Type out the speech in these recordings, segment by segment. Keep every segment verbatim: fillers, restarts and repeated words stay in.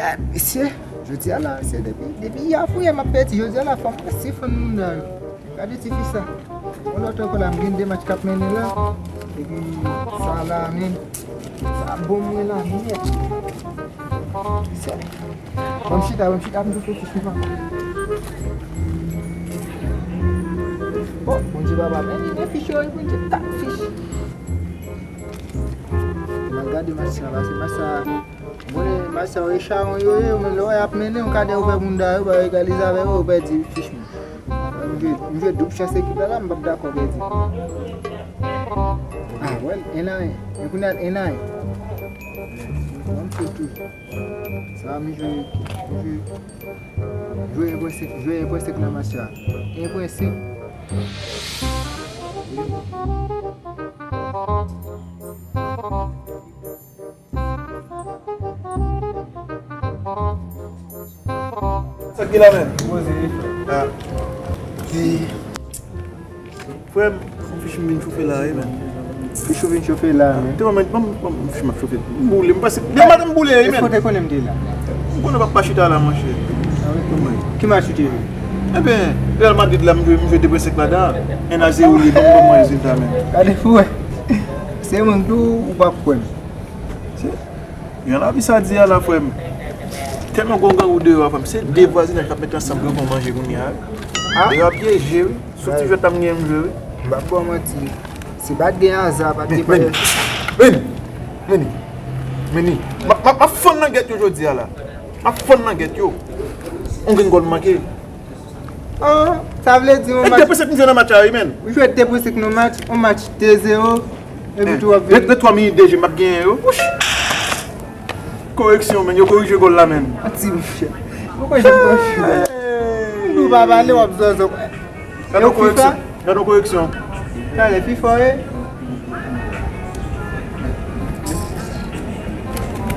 Eh, mesye, jodi a la, se depi, depi yè avriye m ap pèdi, jodi a la, fò m resi fann moun nan yo. Gade ti fi sa. Yon lòt ankò la, m gen de match k ap mennen la. Epi, sa la, men, sa bon mwen la, nèt. Mesye, ban m chita, ban m chita, m tou fè fich mwen. Oh, Bondye papa, men li gen fich yo, wi, Bondye, kat fich. M al gade match sa, paske match sa, bon, match sa, e chawon yo ye, men lè w wè y ap mennen, ou ka de ouvè moun da yo, ba yo egalize avè yo, ou pèdi fich mwen. M jwe, m jwe doub chans ekip la, la, m p ap dakò pèdi. Ah, well, en a en. Men kounye a, en a en. Bon, m fè toujou. Sa, m jwe, m jwe, jwe en pwen senk, jwe en pwen senk nan match la. En pwen senk. Sa k gen la, menm? Poze, wi, frè. Ah. Di, frè m, fich m vin chofe la, wi, menm. Fich ou vin chofe la, menm? Te ban m, ban m, ban m fich m ap chofe. M boule, m pase, demen maten m boule, wi, menm. Èske w te konnen m te la? M konnen w pa, pa chita la, monchè. Ah, wi, kòman? Ki match ou te jwe? Ebyen, Real Madrid la, m jwe, m jwe de pwen senk ladan. En a zewo li, ban m, ban m rezilta, menm. Gade fou, wè. Se mwen k di w, ou pa kwè m. Jan lavi sa di a la, frè m. Tèlman gon grangou deyò a, frè m. Se de vwazinaj k ap met ansanm pou yo fè manje kounye a, wi. Ah. Deyò a pyeje, wi. Sou ti jwèt la m gen m jwe, wi. M p ap ba w manti. Se pa t gen aza, pa t gen pale. Meni, meni, meni. M ap, m ap, m ap fann nan gèt yo jodi a la. M ap fann nan gèt yo. On grenn gòl manke. Ah, sa vle di yon match. E de pwen senk m jwe nan match la, wi, menm. Ou jwe de pwen senk nan match, yon match de zewo, epi tou w ap vin. Gen twa minit de je, m ap genyen yo. Wouch! Koreksyon, menm. Yo korije gòl la, menm. Manti, monchè. Ou kwè jan m konfizyon? Hey! Ou pa pale, w ap zòzò. Gade yon koreksyon. Gade yon koreksyon. Talè, pi fò, e.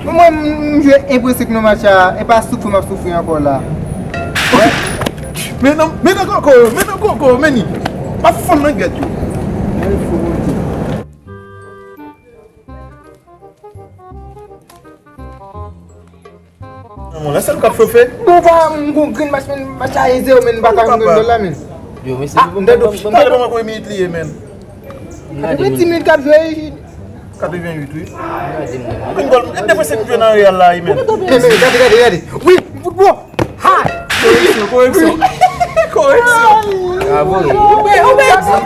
Bon, mwen, m, m jwe en pwen senk nan match la, e pa soufri m ap soufri ankò la. Men nan, men nan koko yo, men nan koko yo, men ni. M ap fann nan gèt yo. Nan mwen, lè sèl k ap chofe. Bon, pa, m gon grenn match, men match la e zewo, men m pa ka jwenn gòl la, men. Yo, mesye, ah, m tande w fich. Talè pa mwen konbyen minit li ye, men. Depi dis minit k ap jwe. Katrevenn uit, wi. Grenn gòl, e de pwen senk jwe nan Real la, wi, men. Men, men, gade, gade, gade. Wi, foutbòl. Ha! Koreksyon, koreksyon. Koreksyon. Bravo. Ou pèdi.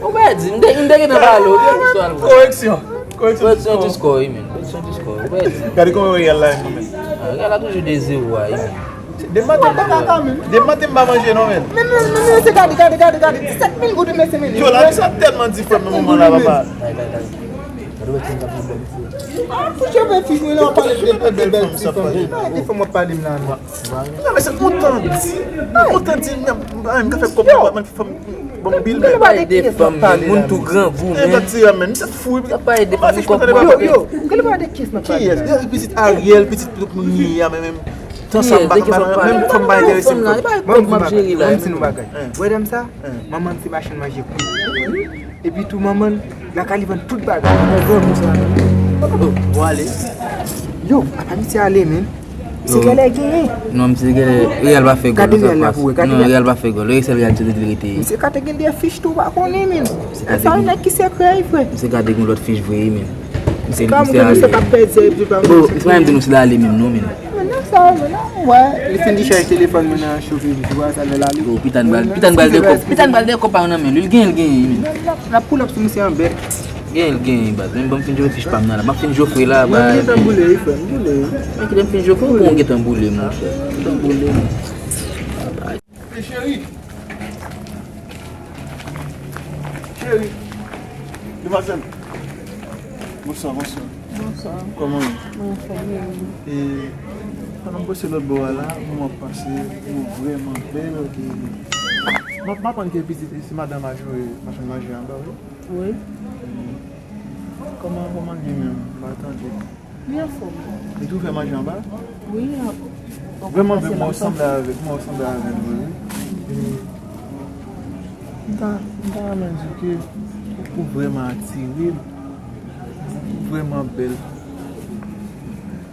Ou pèdi. M te, m te gentan pale w, ou te sou al. Koreksyon. Koreksyon ti skò, wi, men. Koreksyon ti skò, ou pèdi. Gade kòman Real la, men. Ah, Real la toujou de zewo a, wi, men. Demen maten, demen maten m pa manje non, men. Men, men, men, men, se gade, gade, gade, gade. Disèt mil goud, mesye, men. Yo, lavi sa tèlman diferan nan moman la, papa. Gade, gade, gade. Gade wè ti m t ap fè bèl fi. Ah, fouche bèl fi, mwen la, w ap pale de bèl, de bèl ti fanm. Gade de fanm w ap pale m la, non. Non, men se kontan di. Kontan di, men, men, m ka fè kòb, men fanm, bon, bil, men. Gade de fanm, men, moun tou grangou, men. Gade ti a, men, se fou. Yo, yo, gade de kiyès n ap pale. Kiyès? Pitit Ariel, pitit tout moun ye a, men, men. Tan sa m pa, menm fanm pa enterese m. Ban m di nou bagay. Wè dam sa? Manman l se machann manje kou. Epi tou manman l lakay li vann tout bagay. Bon, ale. Yo, apa misye ale, men? Misye genlè genyen. Non, misye genlè, Real pa fè gòl. Gade Real la pou wè, gade. Non, Real pa fè gòl. Real, Real se rete, rete. Misye ka te gen de fich tou, pa konnen, men. Sa yon nèg ki sekrè, wi, frè. Misye ka te gen lòt fich vre, wi, men. Misye, misye ale. Bon, misye pa menm di nou si l ale menm, non, men. Men nan sa, men nan, wè. Li fin dichaj telefòn mwen nan chofe, wi, wè sa lè l ale. Bon, pita n pral, pita n pral de kòb, pita n pral de kòb pa yo nan men l, wi, l genyen, l genyen, wi, men. N ap, n ap pull up sou misye an bèk. Genyen, l genyen, baz. Men ban m fin jwe fich pa m nan la. M ap fin jofre la, baz. Mwen gentan boule, wi, frè, m boule, wi. Men kite m fin jofre, ou konn gentan boule, monchè. Gentan boule, monchè. Hey, cheri. Cheri. Demwazèl. Bonswa, bonswa. Bonswa. Kòman w ye? Mwen anfòm, wi. E, pandan m pase lòt bò a la, moman pase, ou vrèman bèl, e, m ap aprann ke pitit, se madanm a jwe machann manje anba, wi. Wi. Kòman, kòman l ye menm? M pa tande. Li anfòm. Li tou fè manje anba? Wi, an-, vrèman vre, mwen sanble avèk, mwen sanble avèk vre, wi. M ta, m ta renmen di ke ou vrèman atire m. Ou vrèman bèl.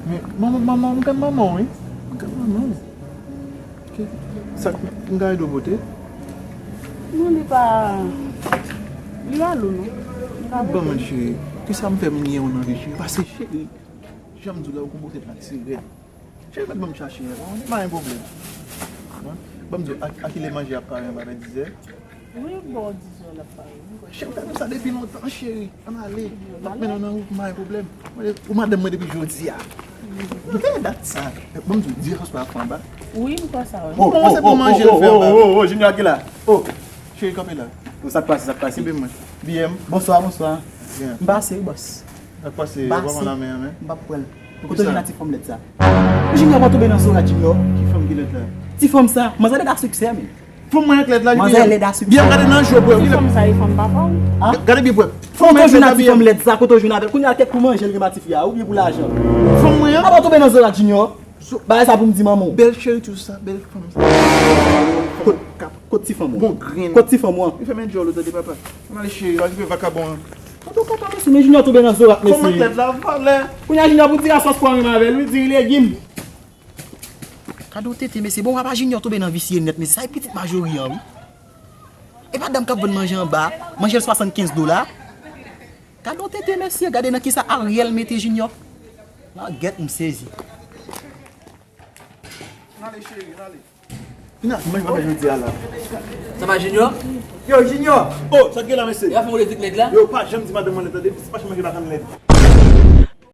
Men, manman, manman, m gen manman, wi. M gen manman, wi. Ki, sa k, m ka ede w pote? Non, li pa, li pa lou, non. Li pa bon, mwen, cheri. Kisa m fè m nye w nan vi, cheri? Pase, cheri. Jan m di w la, ou konn pote pati rèd. Cheri, mèt ban m chache, pa gen pwoblèm. Ban m di w, a, a kilè manje ap pare anba vè dizè? Wi, bò dizè l ap pare. Cheri, gade sa depi lontan, cheri. Ann ale. M ap mennen w nan wout, pa gen pwoblèm. Ou madanm mwen depi jodi a. Gade dat sa. Ban m di w, dizè swa ap fè anba. Wi, m kwè sa, wi. Oh, oh, oh, oh, oh, oh, Junior ki la. Oh. Cheri, kanpe la. Oh, sa k pase, sa k pase? Kenbe mwen. B M. Bonswa, bonswa. Byen. M pase, wi, bòs. Sa k pase? M pase. Ou pa pran lamen an, men? M p ap pran l. Kote w jwenn ak ti fanm lèd sa? Junior pa tonbe nan zorat, Junior. Ki fanm ki lèd la? Ti fanm sa, manzè lèd a siksè, men. Fanm mwen an k lèd la, Junior. Manzè lèd a siksè. Byen, gade nan je w, bwè. Ti fanm sa, e fanm papa w? Ah. Gade byen, bwè. Fanm mwen k lèd la, byen. Kote w jwenn avè l? Kounye a, kèk pou manje l gen ba tifi a, oubyen pou lajan? Fanm mwen an? Apa w tonbe nan zorat, Junior? Bagay sa pou m di manman w. Bèl cheri tou sa, bèl fanm sa. Kot, kot ti fanm ou? Bon grenn. Kot ti fanm ou an? Li fè men djòl ou tande papa. Ann ale cheri, pa okipe vakabon an. Antouka, mesye, men Junior tonbe nan zorat, mesye. Fanm mwen k lèd la, valè. Kounye a Junior pou di a sòs pwa menm avè l, wi, diri legim. Gade yon tenten, mesye. Bon, papa Junior tonbe nan visye nèt, mesye. Sa e pitit Majori an, wi. E pa dam k ap vann manje anba, manje l swasannkenz dola. Gade yon tenten, mesye. Gade nan kisa Ariel mete Junior. Langèt, m sezi. Ann ale, cheri, ann ale. Vin ak mwen, mwen jodi a la. Sa va, Junior? Yo, Junior! Oh, sa k gen la, mesye? Yo, fè yon letik nèg la? Yo, pa janm di madanm mwen lèd, tande? Pis pa janm manje lakann lèd.